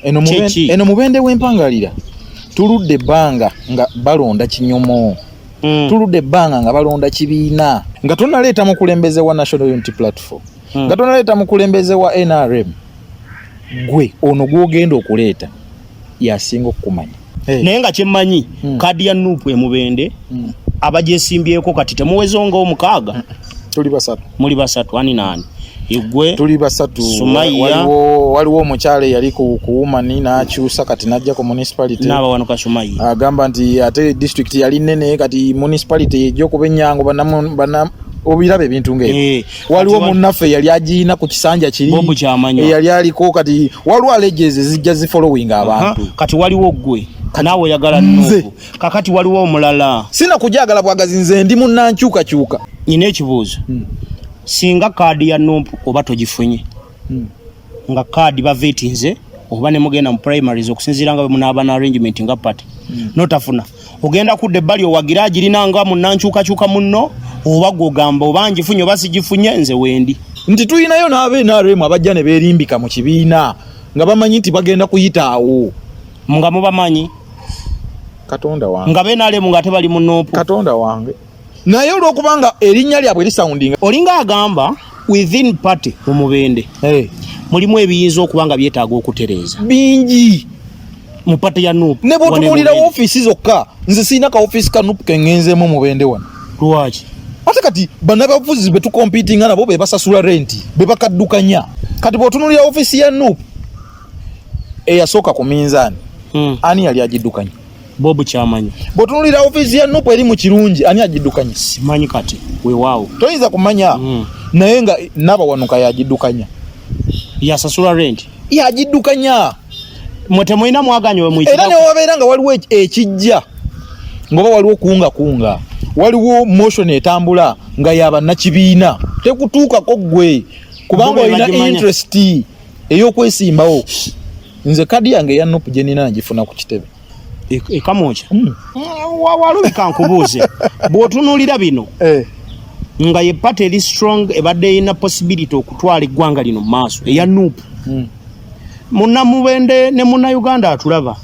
Eno Kyeki? Eno Mubende w'empangalira tuludde ebbanga nga balonda kinyomo. Tuludde ebbanga nga balonda kibiina, nga tonaleeta mukulembeze wa National Unity Platform, nga tonaleeta mukulembeze wa NRM. Gwe ono gwogenda okuleeta yasinga okukumanya. Hey. Naye nga kyemmanyi, kaadi ya NUP emubende, abagyesimbyeko kati temuweze nga 6. Tuli 3. Muli 3, ani naani? Igwe? Tuli 3. Sumaiya. Waliwo omukyala eyali ku woman n'akyusa, kati n'ajja ku municipality. N'abawanuka Sumaiya. Agamba nti ate district yali nnene, kati municipality ejja okuba ennyangu. Bana obiraba ebintu ng'ebyo. Waliwo munnaffe yali agiyina ku kisanja kiri. Bob Kyamanywa. Eyali aliko. Kati waliwo allegiance zijja zifollowing abantu. Kati waliwo gwe, naawe oyagala Nze. NUP. Kakati waliwo omulala. Sina kujagala bwagazi, nze ndi munnankyukakyuka. Nyina ekibuuzo. Singa kaadi ya NUP oba togifunye, nga kaadi bavetinze oba ne mugenda mu primaries, okusinziira nga bwe munaaba na arrangement nga party, notafuna, ogenda kudda ebbali owagira agirina nga munnankyukakyuka munno, oba gwogamba oba ngifunye oba sigifunye, nze wendi? Nti tulinayo n'aba NRM abajja ne beerimbika mu kibiina nga bamanyi nti bagenda kuyita awo. Nga mubamanyi? Katonda wange! Nga ba NRM nga tebali mu NUP? Katonda wange! Naye olwokubanga erinnya lyabwe lisoundinga. Olinga agamba within party mu Mubende Hey. mulimu ebiyinza okuba nga byetaaga okutereeza. Bingi. Mu party ya NUP. Ne bw'otunuulira Wano e Mubende. Ofiisi zokka, nze sirina ka ofiisi ka NUP keŋŋenzeemu Mubende wano. Lwaki? Ate kati bannabyabufuzi be tucompetinga nabo be basasula renti, be bakaddukanya. Kati bw'otunuulira ofiisi ya NUP eyasooka ku minzaani, ani yali agiddukanya? Bob Kyamanyi. Bw'otunuulira ofiisi ya NUP eri mu Kirungi, ani agiddukanya? Simanyi kati, weewaawo. Toyinza kumanya. Naye nga Nabawanuka yagiddukanya. Yasasula rent. Yagiddukanya. Mwe temulina mwaganya we Era muyitira? newabeera nga waliwo ekijja ngaoba waliwo kungakunga, waliwo motion etambula nga yabannakibiina, tekutuukako ggwe kubanga Bo be olina bagimanya. interest ey'okwesimbawo. Nze kadi yange eya NUP gye nina ngifuna ku kitebe. Ekamwokya. Walubika nkubuuze, bw'otunuulira bino nga ye party eri strong ebadde erina possibility okutwala eggwanga lino mu maaso, eya NUP, munnamubende ne Munnayuganda atulaba,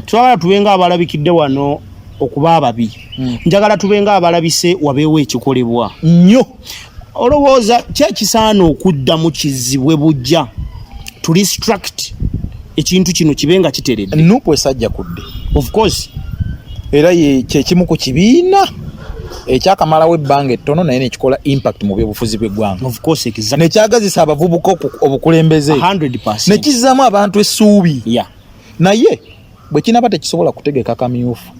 twagala tube nga abalabikidde wano okuba ababi, njagala tube nga abalabise wabeewo ekikolebwa. Nnyo. Olowooza kyekisaana okuddamu kizibwe bujja to restruct ekintu kino kibe nga kiteredde? NUP esajja kudde. Of course. Era ye kyekimu ku kibiina ekyakamalawo ebbanga ettono naye nekikola impact mu byobufuzi bw'eggwanga. Of course, exactly. Nekyagazisa abavubuka obukulembeze. 100%. Nekizzaamu abantu essuubi. Naye bwe kinaba tekisobola kutegeka kamyufu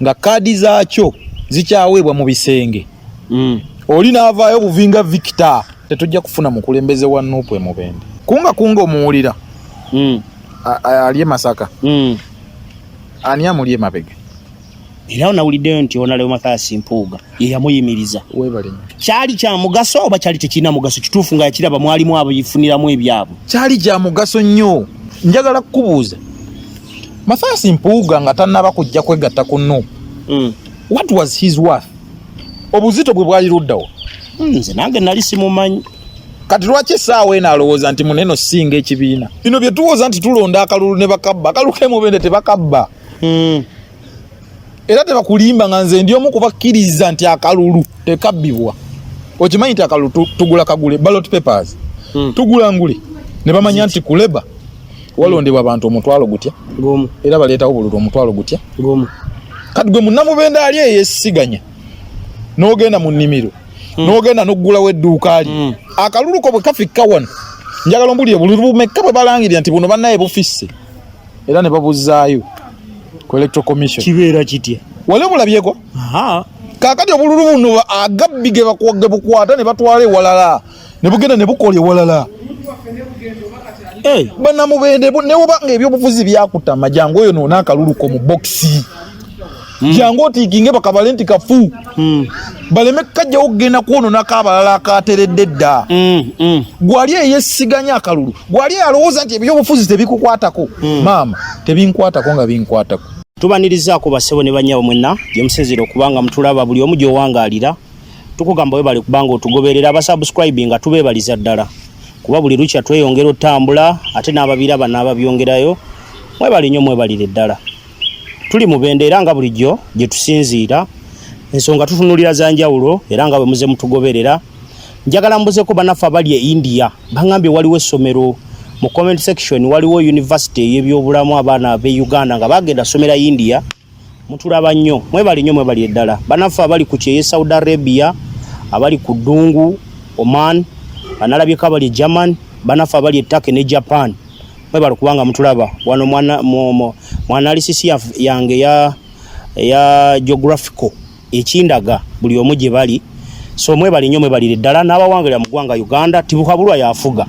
nga kaadi zaakyo zikyaweebwa mu bisenge, oli n'avaayo buvinga Victor, tetujja kufuna mukulembeze wa NUP emubende. Kunga kunga omuwulira, ali e Masaka, ani amuli emabega? Era nawuliddeyo nti Honorable Mathias Mpuuga ye yamuyimiriza. Weebale nnyo. Kyali kya mugaso oba kyali tekirina mugaso? Kituufu nga yakiraba mwalimu abifuniramu ebyabwe? Kyali kya mugaso nnyo. Njagala kukubuuza, Mathias Mpuuga nga tannaba kujja kwegatta ku NUP, what was his worth? Obuzito bwe bwali luddawo? Nze nange nali simumanyi. Kati lwaki essaawa eno alowooza nti munene osinga ekibiina? Bino bye tuwooza nti tulonda akalulu ne bakabba, akalulu k'emubende tebakabba. Era tebakulimba nga nze ndi omu kubakkiriza nti akalulu tekabbibwa. Okimanyi nti akalulu tugula kagule ballot papers, tugula ngule ne bamanya nti ku Labour walondebwa abantu 100,000 gutya, 1. Era baleetawo bululu 100,000 gutya. 1. Kati gwe munnamubende ali eyesiganya n'ogenda mu nnimiro, n'ogenda n'oggulawo edduuka lye, akalulu ko bwe kafikka wano, njagala ombulire, bululu bumekka bwe balangirira nti buno bannaye bufisse, era ne babuzzaayo ku Electoral Commission? Kibeera kitya? Wali obulabyeko? Aha. Kaakati obululu buno agabbi ge bukwata ne batwala ewalala, ne bugenda ne bukola ewalala. Eh, bannamubende ne woba nga ebyobufuzi byakutama, jangu oyo noona akalulu ko mu bokisi, jangu otickinge bakabale nti kafu, baleme kajjawo okugenda kwononako abalala akateredde dda. Gwali eyesiganya akalulu, gwali alowooza nti ebyobufuzi tebikukwatako, maama, tebinkwatako nga binkwatako. Tubanirizaako bassebo ne bannyabo mwenna gye musinziira okuba nga mutulaba, buli omu gy'owangaalira. Tukugamba webale kubanga otugoberera, abasubscribe nga tubeebaliza ddala. Kuba buli lukya tweyongera otambula ate n'ababiraba n'ababyongerayo. Mwebale nnyo, mwebalire ddala. Tuli Mubende era nga bulijjo gye tusinziira ensonga tutunulira za njawulo, era nga bwe muze mutugoberera. Njagala mbuzeko bannaffe abali e India, baŋŋambye waliwo essomero mu comment section, waliwo university ey'ebyobulamu, abaana ab'e Uganda nga bagenda somera India. Mutulaba nnyo, mwebale nnyo, mwebalire ddala. Bannaffe abali ku kyeyo Saudi Arabia, abali ku ddungu Oman, banalabyeko abali e German, bannaffe abali e Turkey ne Japan, mwebale kubanga mutulaba wano. Mwana mu analysis yange ya geographical ekindaga buli omu gye bali. So mwebale nnyo, mwebalire ddala. N'abawangalira mu ggwanga Uganda, Tibuhaburwa yafuga,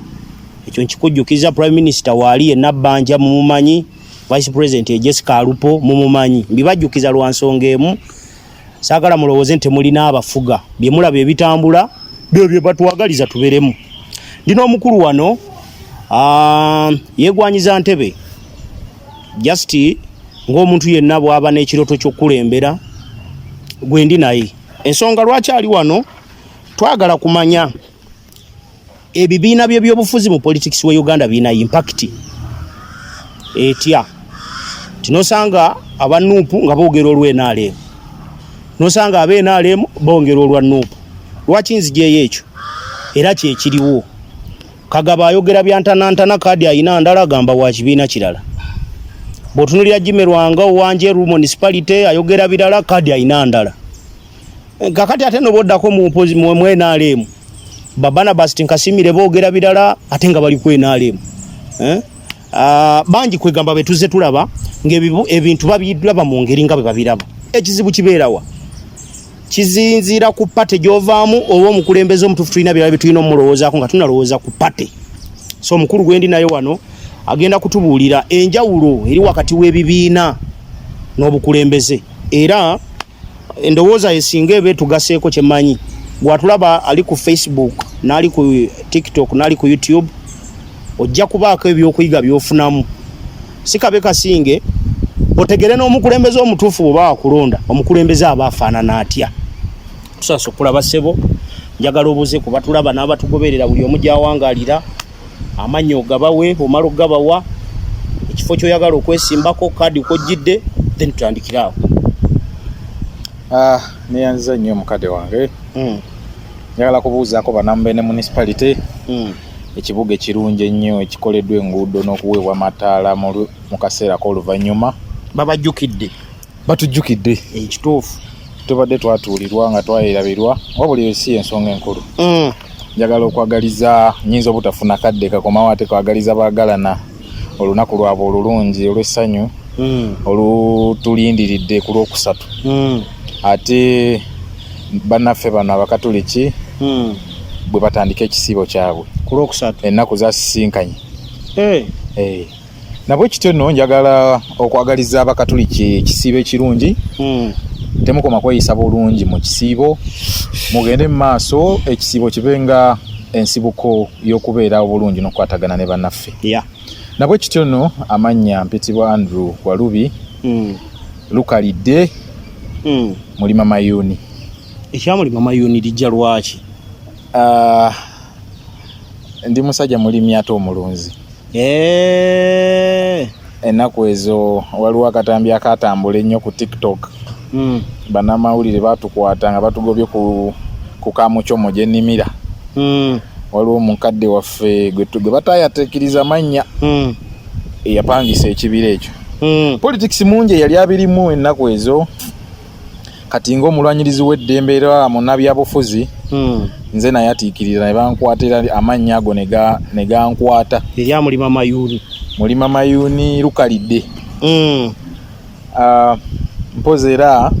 ekyo nkikujjukiza. Prime Minister waali ye Nabbanja, mumumanyi. Vice President ye Jessica Alupo, mumumanyi. Mbibajjukiza lwa nsonga emu, saagala mulowooze nti temulina abafuga. Bye mulaba ebitambula byo bye batwagaliza tuberemu. Ndina omukulu wano, yeegwanyiza ntebe just ng'omuntu yenna bw'aba n'ekirooto ky'okukulembera. Gwe ndi naye, ensonga lwaki ali wano, twagala kumanya ebibiina by'ebyobufuzi mu politics we Uganda birina impact etya. Tinosanga aba NUP nga boogera olw'NRM, nosanga aba NRM bongera olwa NUP. Lwaki nzijeeyo ekyo? Era kyekiriwo. Kagaba ayogera byantanantana, kaadi ayina ndala, agamba wa kibiina kirala. Bw'otunulira Jimmy Lwanga owanjeru municipality ayogera birala, kaadi ayina ndala. Kakati ate noboddako mu NRM, ba Barnabas Tinkasimire boogera birala ate nga bali ku NRM, eh? Bangi kwegamba betuze tulaba ng'ebintu babiraba mu ngeri nga bwe babiraba. Ekizibu kibeerawa? Kizinziira ku party gy'ovaamu oba omukulembeze omutuufu tulina birala bye tulina omulowoozaako nga tunalowooza ku party? So omukulu gwendi naye wano agenda kutubuulira enjawulo eri wakati w'ebibiina n'obukulembeze, era endowooza esinga eba etugaseeko. Kyemmanyi, bwatulaba ali ku Facebook n'ali ku TikTok n'ali ku YouTube, ojja kubaako ebyokuyiga byofunamu. Si kabe kasinge otegere n'omukulembeze omutuufu bw'oba wakulonda, omukulembeze aba afaanana atya. Tusaasa okulaba ssebo, njagala obuze ku batulaba n'abatugoberera, buli omu gy'awangalira, amannya ogabawe, omala ogabawa, ekifo ky'oyagala okwesimbako, kaadi kw'ojjidde, then tutandikire awo. Ah, neyanziza nnyo mukadde wange. Njagala kubuuzaako bannamubende municipality, ekibuga ekirungi ennyo ekikoleddwa enguudo n'okuweebwa amataala mu kaseera k'oluvannyuma. Babajjukidde. Batujjukidde. Ekituufu. Tubadde twatuulirwa nga twayerabirwa, wabula eyo si ensonga enkulu. Njagala okwagaliza, nyinza obutafuna kadde kakomawo, ate kwagaliza baagalana olunaku lwabwe olulungi olw'essanyu olutulindiridde ku Lwokusatu. Ate bannaffe bano Abakatuliki bwe batandika ekisiibo kyabwe ku Lwokusatu, ennaku zasisinkanye. Eh. Nabwe kityo nno njagala okwagaliza Abakatuliki ekisiibo ekirungi. Temukoma kweyisa bulungi mu kisiibo, mugende mu maaso, ekisiibo kibe nga ensibuko y'okubeera obulungi n'okukwatagana ne bannaffe. Nabwe kityo nno, amannya mpitibwa Andrew Walubi Lukalidde, Mulima Mayuuni. Ekyamulima Mayuuni lijja lwaki? Ah, ndi musajja mulimi ate omulunzi. Ennaku ezo waliwo akatambi akatambula ennyo ku TikTok. Bannamawulire batukwata nga batugobye ku kamukyomo gye nnimira. Waliwo omukadde waffe gwe bataayateekiriza mannya eyapangisa ekibira ekyo. Politics mungi eyali abirimu ennaku ezo. Kati ng'omulwanyirizi w'eddembe era munnabyabufuzi, nze nayatiikirira ne bankwatira amannya ago ne gankwata. Eryamulima Mayuuni. Mulima Mayuuni Lukalidde. Ah, mpozi era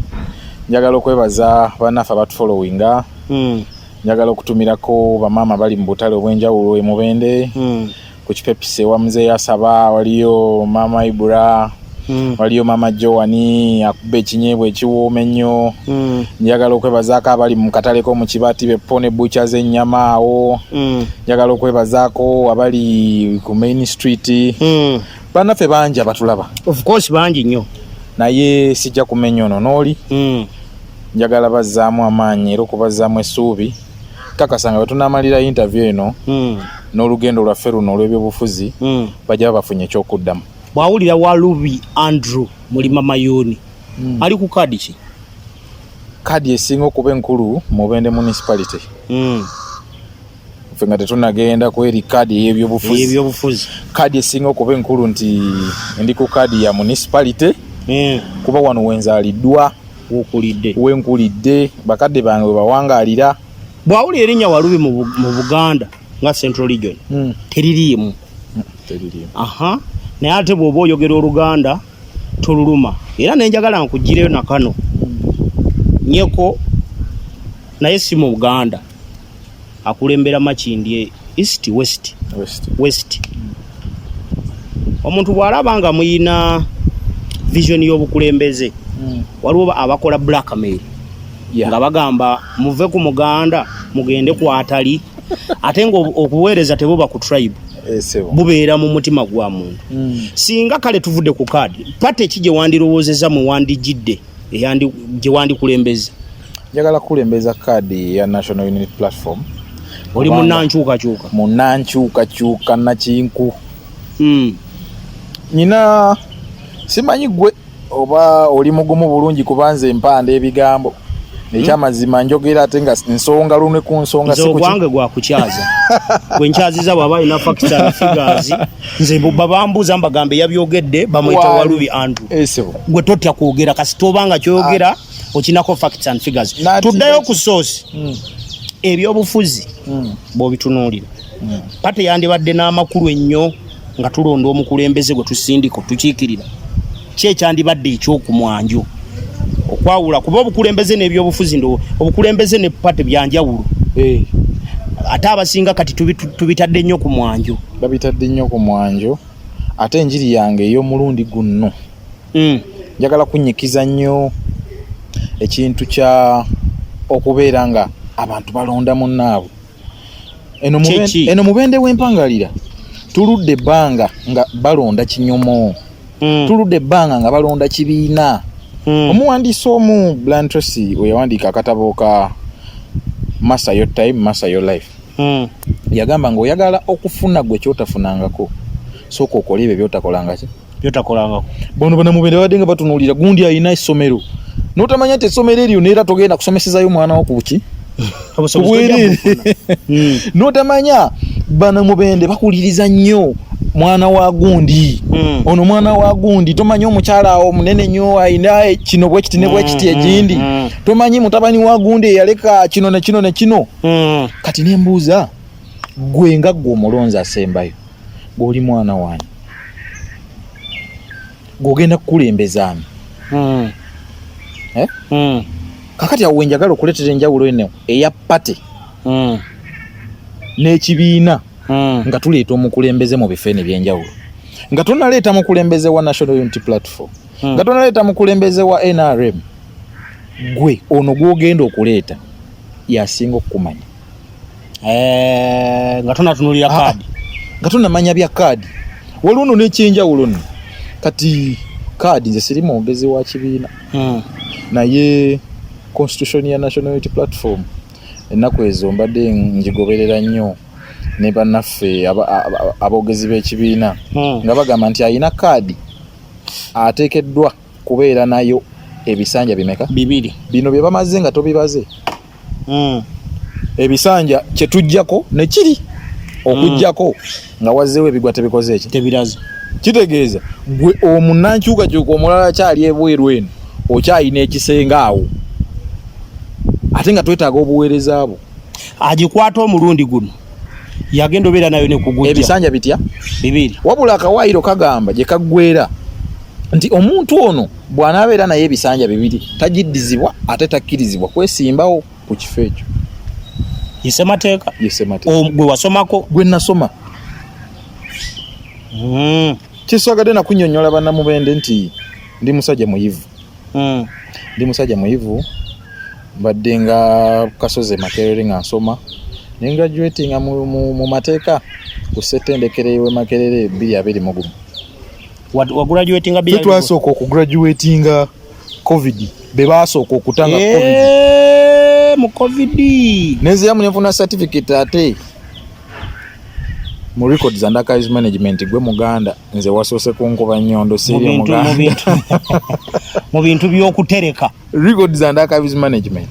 njagala okwebaza bannaffe abatufollowinga. Njagala okutumirako bamaama bali mu butale obw'enjawulo e Mubende, ku Kipepisi ewa Muzeeyi Asaba waliyo maama Ibura, waliyo maama Joani akuba ekinyeebwa ekiwooma ennyo. Njagala okwebazaako abali mu katale k'omu Kibaati, Beppone butcher z'ennyama awo. Njagala okwebazaako abali ku Main Street. Bannaffe bangi abatulaba. Of course, bangi nnyo. Naye sijja kumenya ono n'oli. Njagala bazzaamu amaanyi era okubazzaamu essuubi, kakasa nga bwe tunaamalira interview eno. N'olugendo lwaffe luno olw'ebyobufuzi bajja bafunye ekyokuddamu. Bw'awulira Walubi Andrew Mulima Mayuuni, ali ku kaadi ki? Kaadi esinga okuba enkulu Mubende Municipality. Ffe nga tetunagenda ku eri kaadi ey'ebyobufuzi, ey'ebyobufuzi, kaadi esinga okuba enkulu nti ndi ku kaadi ya municipality, kuba wano wenzaaliddwa, wokulidde, wenkulidde, bakadde bange we bawangaalira. Bw'awulira erinnya Walubi mu Buganda nga Central Region, teririimu. Teririimu. Aha, naye ate bw'oba oyogera Oluganda toluluma. Era nenjagala nkugireyo nakano nyeko, naye si mu Buganda, akulembera Makindye East, West? West. West. Omuntu bw'alaba nga muyina vision y'obukulembeze, waliwo abakola blackmail nga bagamba muve ku Muganda mugende ku atali, ate nga okuweereza tebuba ku tribe, Eh, sebo. bubeera mu mutima gwa muntu. Singa kale tuvudde ku kaadi, party ki gye wandirowoozezza mwe wandigidde, gye wandikulembeza? Njagala kukulembeza kaadi ya National Unity Platform. Oli Kubanga- munankyukakyuka. Munankyukakyuka nakinku. Nyina simanyi gwe oba oli mugumu bulungi, kubanze empanda ebigambo ekyamazima njogera ate nga nsonga lunwe ku nsonga. Nze ogwange gwakukyaza, gwe nkyaziza bw'aba alina facts and figures. Nze babambuuza mbagambe yabyogedde, bamwita Walubi Andrew. Eh, sebo. Gwe totya kwogera, kasita oba nga kyoyogera okinako facts and figures. Tuddayo ku source. Ebyobufuzi bw'obitunuulira, party yandibadde n'amakulu ennyo nga tulonda omukulembeze gwe tusindika otukiikirira. Ki ekyandibadde ekyokumwanjo okwawula? Kuba obukulembeze n'ebyobufuzi, ndo obukulembeze ne party byanjawulo. Eh, ate abasinga kati tubitadde nnyo ku mwanjo. Babitadde nnyo ku mwanjo. Ate enjiri yange ey'omulundi guno, njagala kunyikiza nnyo ekintu kya okubeera nga abantu balonda munnaabwe. Eno Kyeki? Eno Mubende w'empangalira tuludde ebbanga nga balonda kinyomo, tuludde ebbanga nga balonda kibiina. Omuwandiisi omu, Brian Tracy, we yawandiika akatabo ka Master Your Time, Master Your Life, yagamba ng'oyagala okufuna gwe kyotafunangako, sooka okole ebyo byotakolangaki. Byotakolangako. Bono banamubende babadde nga batunuulira gundi alina essomero, n'otamanya nti essomero eryo neera togenda kusomesezayo mwana wo ku ki? Obusobozi tojja Kubwereere. bufuna. N'otamanya banamubende bakuliriza nnyo mwana wa gundi, ono mwana wa gundi. Tomanyi omukyala awo munene nnyo alina kino bwekiti ne bwekiti, egindi. Tomanyi mutabani wa gundi eyaleka kino ne kino ne kino. Kati nembuuza gwe nga gwe omulonzi asembayo, gweoli mwana wange, gwogenda kukulembezaani? Eh? Kakati awo wenjagala okuleetera enjawulo eno eya party n'ekibiina, nga tuleeta omukulembeze mu bifo eno ebyenjawulo, nga tonaleeta mukulembeze wa National Unity Platform, nga tonaleeta mukulembeze wa NRM, gwe ono gwogenda okuleeta yasinga okukumanya. Eh, nga tonatunulira Ah, kaadi. Nga tonamanya bya kaadi. Waliwo nno n'ekyenjawulo nno. Kati kaadi, nze siri mwogezi wa kibiina, naye constitution ya National Unity Platform ennaku ezo mbadde ngigoberera nnyo ne bannaffe aboogezi b'ekibiina, nga bagamba nti alina kaadi ateekeddwa kubeera nayo ebisanja bimeka? 2. Bino bye bamaze nga tobibaze, ebisanja kyetujjako nekiri okujjako nga wazzeewo ebigwa tebikoze eki? Tebiraze. Kitegeeza gwe omunankyukakyuka omulala kyali ebweru eno okyalina ekisenge awo, ate nga twetaaga obuweereza bwo. Agikwata omulundi guno yagenda obeera nayo nekugujja. Ebisanja bitya? 2. Wabula akawaayiro kagamba gye kaggwera nti omuntu ono bw'anaabeera naye ebisanja 2 tagiddizibwa, ate takkirizibwa kwesimbawo ku kifo ekyo. Ye ssemateeka? Ye ssemateeka. Gwe wasomako? Gwe nasoma. Kisagadde nakunnyonnyola bannamubende nti ndi musajja muyivu. Ndi musajja muyivu, mbadde nga kasozi Makerere nga nsoma, ne graduatinga mu mateeka ku ssettendekero ewe Makerere 2021. Wagraduatinga Ffe twasooka okugraduatinga COVID, be baasooka okutanga COVID. Eh, mu COVID. Nenziramu nenfuna certificate ate. Mu Records and Archives Management, gwe Muganda, nze wasoose kunkuba nnyondo. Mu Siri bintu mu Muganda. bintu mu bintu by'okutereka. Records and Archives Management.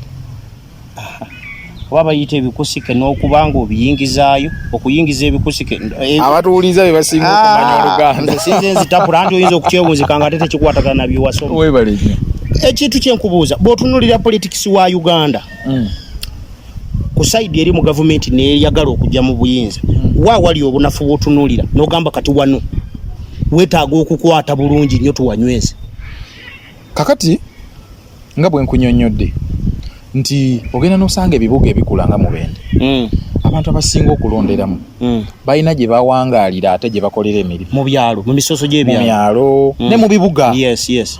Oba bayita ebikusike n'okuba nga obiyingizaayo, okuyingiza ebikusike Abatuwuliza be basinga okumanya Oluganda. Nze sinze nzitapula, anti oyinza okukyewunzika nga ate tekikwatagana na byewasoma. Webale nnyo. Ekintu kyenkubuuza, bw'otunuulira politics wa Uganda, ku side eri mu gavumenti neyagala okujja mu buyinza, wa wali obunafu bw'otunuulira n'ogamba kati wano weetaaga okukwata bulungi nnyo tuwanyweze? Kakati nga bwe nkunyonnyodde nti ogenda n'osanga ebibuga ebikula nga Mubende, abantu abasinga okulonderamu balina gye bawangaalira ate gye bakolera emirimu. Mu byalo, mu misoso mu gy'ebyalo. Myalo ne mu bibuga.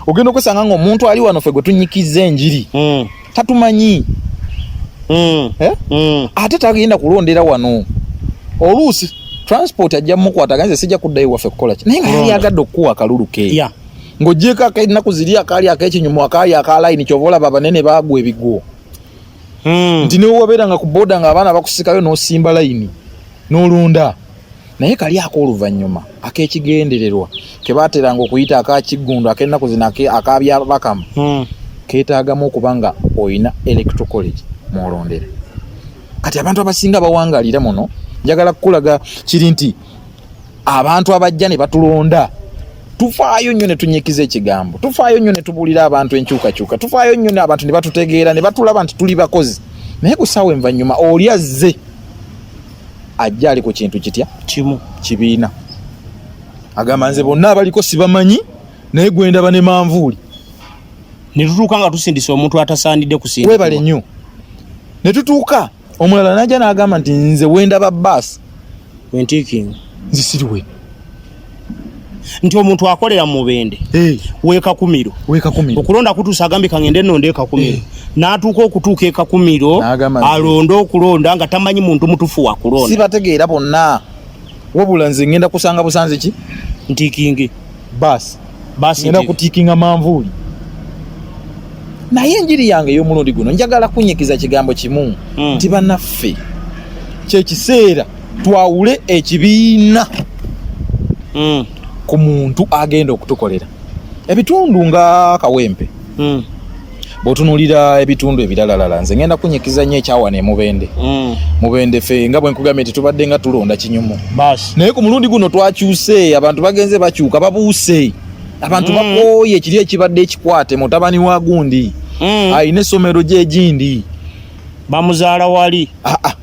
Ogenda okwesanga nga omuntu ali wano, ffe gwe tunyikiza enjiri, tatumanyi. Eh? Ate tagenda kulondera wano. Oluusi transport ajja mukwata ganze, sijja kuddayo waffe kukola ki, naye nga yali Kulonda. agadde okukuwa akalulu ke. Ng'ogyeko akennaku ziri akaali ak'ekinyumu, akaali akalayini, kyova olaba abanene baagwa ebigwo. Nti newabeera nga ku boda nga abaana bakusikayo n'osimba layini n'olonda, naye kali ak'oluvannyuma ak'ekigendererwa ke baateranga okuyita akakiggundu ak'ennaku zino akabyabakamu keetaagamu okuba nga oyina electoral college mwolondera. Kati abantu abasinga bawangalira muno. Njagala kukulaga kiri nti abantu abajja ne batulonda, tufaayo nnyo ne tunyikiza ekigambo, tufaayo nnyo ne tubuulira abantu enkyukakyuka, tufaayo nnyo ne abantu ne batutegeera ne batulaba nti tuli bakozi, naye ku ssaawa envannyuma oli azze ajja ali ku kintu kitya? Kimu. Kibiina. Agamba, nze bonna abaliko sibamanyi, naye gwendaba ne manvuuli. Ne tutuuka nga tusindisa omuntu atasaanidde kusindikibwa. Webale nnyo. Ne tutuuka omulala najja n'agamba nti nze wendaba baasi wentiikinga. Nze siriwe. Nti omuntu akolera mu Mubende, weekakumiro. Wekakumiro. Okulonda kutuusa, agambye kangende nonde ekakumiro, n'atuuka okutuuka ekakumiro, N'agamba alonde okulonda nga tamanyi muntu mutuufu wa kulonda. Sibategeera bonna, wabula nze ngenda kusanga busanzi ki? Ntiikinge. Baasi. Baasi. Ngenda kutiikinga manvuuli. Naye enjiri yange ey'omulundi guno njagala kunyikiza kigambo kimu, nti bannaffe, kyekiseera twawule ekibiina ku muntu agenda okutukolera. Ebitundu nga Kawempe, bw'otunuulira ebitundu ebiralalala, nze ngenda kunyikiza nnyo ekyawana emubende. Mubende ffe nga bwe nkugambye nti tubadde nga tulonda kinyumu, baasi naye ku mulundi guno twakyuse. Abantu bagenze bakyuka, babuuse abantu, bakooye ekiri ekibadde ekikwate mutabani wa gundi, alina essomero gyegindi, bamuzaala wali. Ah, ah.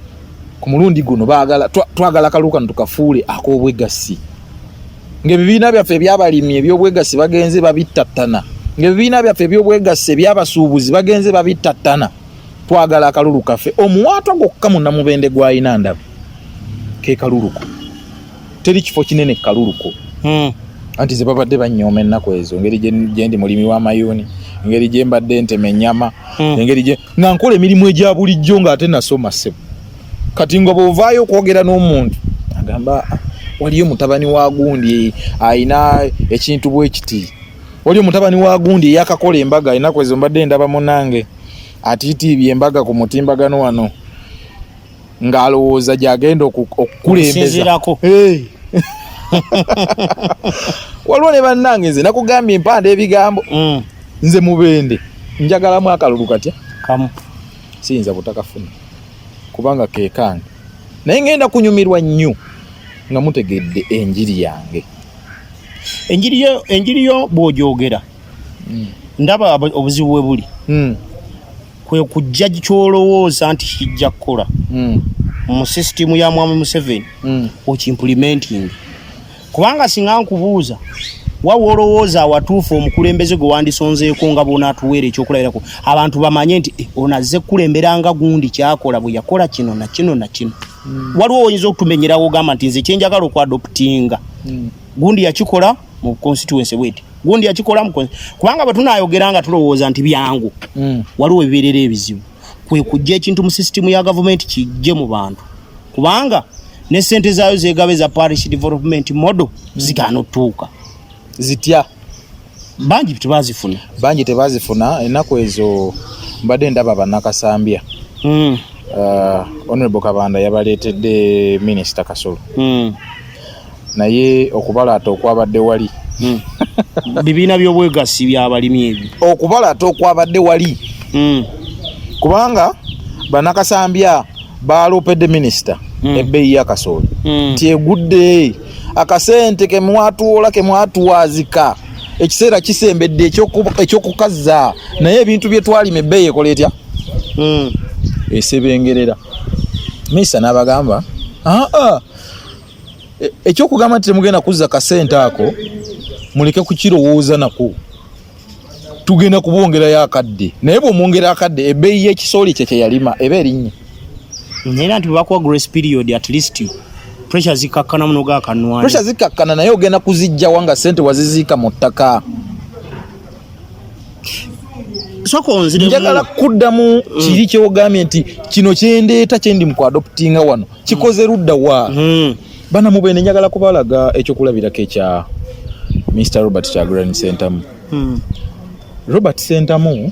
Ku mulundi guno baagala twagala akalulu kano tukafuule ak'obwegassi, ng'ebibiina byaffe ebyabalimi eby'obwegassi bagenze babittattana, ng'ebibiina byaffe eby'obwegassi ebyabasuubuzi bagenze babittattana. Twagala akalulu kaffe, omuwaatwa gwokka munnamubende gw'alina ndaba ke kaluluko. Teri kifo kinene kaluluko. Anti ze babadde banyooma ennaku ezo, engeri gye ndi mulimi w'amayuuni, engeri gye mbadde ntema ennyama, engeri gye nga nkola emirimu egya bulijjo ng'ate nasoma, ssebo. Kati nga bw'ovaayo okwogera n'omuntu agamba, "Ah, waliyo mutabani wa gundi ayina ekintu bwe kiti, waliyo mutabani wa gundi eyakakola embaga." Ennaku ezo mbadde ndaba munange atiitiibye embaga ku mutimbagano wano ng'alowooza gy'agenda okukulembeza. Okusinziirako. Hey. Waliwo ne bannange, nze nakugambye empanda ebigambo. Nze Mubende njagalamu akalulu katya? Kamu. Siyinza butakafuna kubanga kekange, naye ngenda kunyumirwa nnyo nga mutegedde enjiri yange. Enjiri yo bw'ogyogera, ndaba obuzibu bwe buli kwe kujja kyolowooza nti kijja kukola mu sisitimu ya mwami Museveni, okiimplementing. Kubanga singa nkubuuza wawa olowooza awatuufu omukulembeze gwe wandisonzeeko nga bw'onaatuweera ekyokulabirako, abantu bamanye nti "Eh, ono azze kukulembera nga gundi kyakola bwe yakola kino na kino na kino," waliwo oyinza okutumenyerawo ogamba nti nze kyenjagala okuadoptinga, gundi yakikola mu constituency bweti, gundi yakikola mu kubanga bwe tunayogera nga tulowooza nti byangu, waliwo ebibeerera ebizibu kwe kujja ekintu mu sisitimu ya gavumenti kijje mu bantu, kubanga ne sente zaayo zegaba eza parish development model zigaana otutuuka. Zitya? Bangi tebazifuna. Bangi tebazifuna. Ennaku ezo mbadde ndaba bannakasambya, honorable Kabanda yabaleetedde Minisita Kasolo. Naye okubalaata okwabadde wali, Bibiina by'obwegassi by'abalimi ebyo. Okubalaata okwabadde wali, kubanga banakasambya baloopedde minisita ebbeeyi y'akasooli nti egudde, akasente kemwatuwola kemwatuwazika ekiseera kisembedde ekyokukazza, naye ebintu bye twalima ebbeeyi ekola etya? Esebengerera. Minisita n'abagamba, aa, ekyokugamba nti temugenda kuzza kasente ako, muleke kukirowooza nako, tugenda kubongerayo akadde. Naye bw'omwongera akadde, ebbeeyi y'ekisooli kye kyeyalima eba erinnya. Naye nti bwebakuwa grace period, at least pressure zikakkana muno gakanwani. Pressure zikakkana, naye ogenda kuzijjawa nga sente waziziika mu ttaka? Sooka onziremu. Njagala kuddamu kiri kyogambye nti kino kyendeeta, kyendi mu kuadoptinga wano, kikoze ludda wa? Bana mubende, njagala kubalaga ekyokulabirako ekya Mr Robert Kyagulanyi Sentamu. Robert Sentamu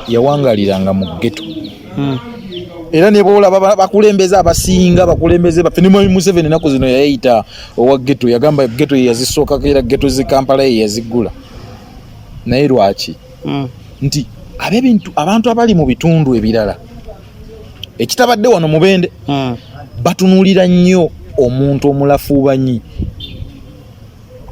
yawangaliranga mu ghetto, era ne bwolaba bakulembeze abasinga, bakulembeze baffe, ne Mwami Museveni ennaku zino yayeyita owa ghetto, yagamba ghetto ye yazisookako, era ghetto zi Kampala ye yaziggula. Naye lwaki? Nti ab'ebintu, abantu abali mu bitundu ebirala ekitabadde wano Mubende, batunuulira nnyo omuntu omulafuubanyi,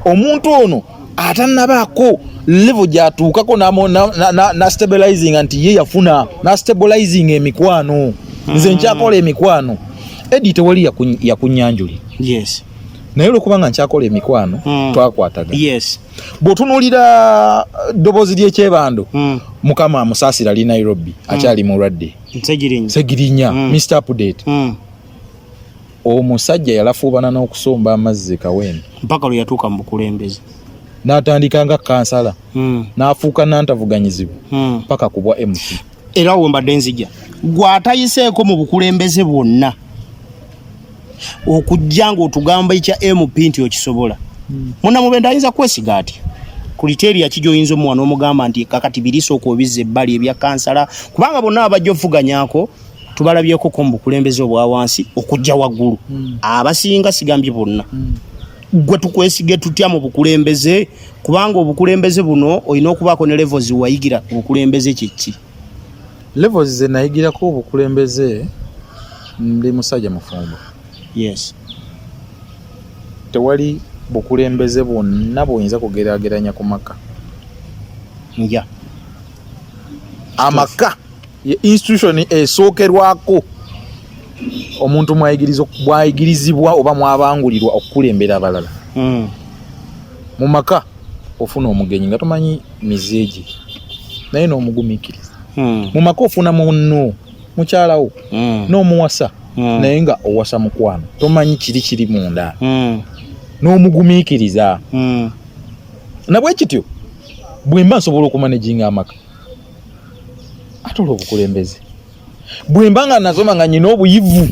omuntu ono atannabaako level gyatuukako na stabilizing nti ye yafuna na stabilizing emikwano. Nze nkyakola emikwano, Edi, tewali yakunyanjuli. Naye olwokubanga nkyakola emikwano, twakwatagana. Bw'otunuulira ddoboozi ly'ekyebando, Mukama amusaasira, ali Nairobi, akyali mulwadde. Nsegirinya. Segirinya, Mr Update. Omusajja yalafuubana n'okusomba amazzi e Kawempe mpaka lwe yatuuka mu bukulembeze. N'atandika nga kansala, n'afuuka nantavuganyizibwa paka ku bwa MP. Era awo mbadde nzija, gw'atayiseeko mu bukulembeze bwonna okujja ng'otugamba ekya MP nti okisobola, Munnamubende ayinza kwesiga atya? Criteria ki gy'oyinza omuwa n'omugamba nti kakati birisooka obizza ebbali ebya kansala, kubanga bonna abajja ovuganyako tubalabyekoko mu bukulembeze obwa wansi okujja waggulu, abasinga, sigambye bonna. Gwe tukwesige tutya mu bukulembeze? Kubanga obukulembeze buno olina okubaako ne levels wayigira obukulembeze kyeki? Levels ze nayigirako obukulembeze, ndi musajja mufumbo. Tewali bukulembeze bwonna bw'oyinza kugeraageranya ku maka. Amaka ye institution esookerwako omuntu bwayigirizibwa oba mwabangulirwa okukulembera abalala. Mu maka ofuna omugenyi nga tomanyi mize gye, naye n'omugumiikiriza. Mu maka ofuna munno, mukyalawo, n'omuwasa, naye nga owasa mukwano, tomanyi kiri kiri munda, n'omugumiikiriza. Nabwe kityo bwe mba nsobola okumanaginga amaka, ate olwo obukulembeze? Bwe mba nga nasoma nga nyina obuyivu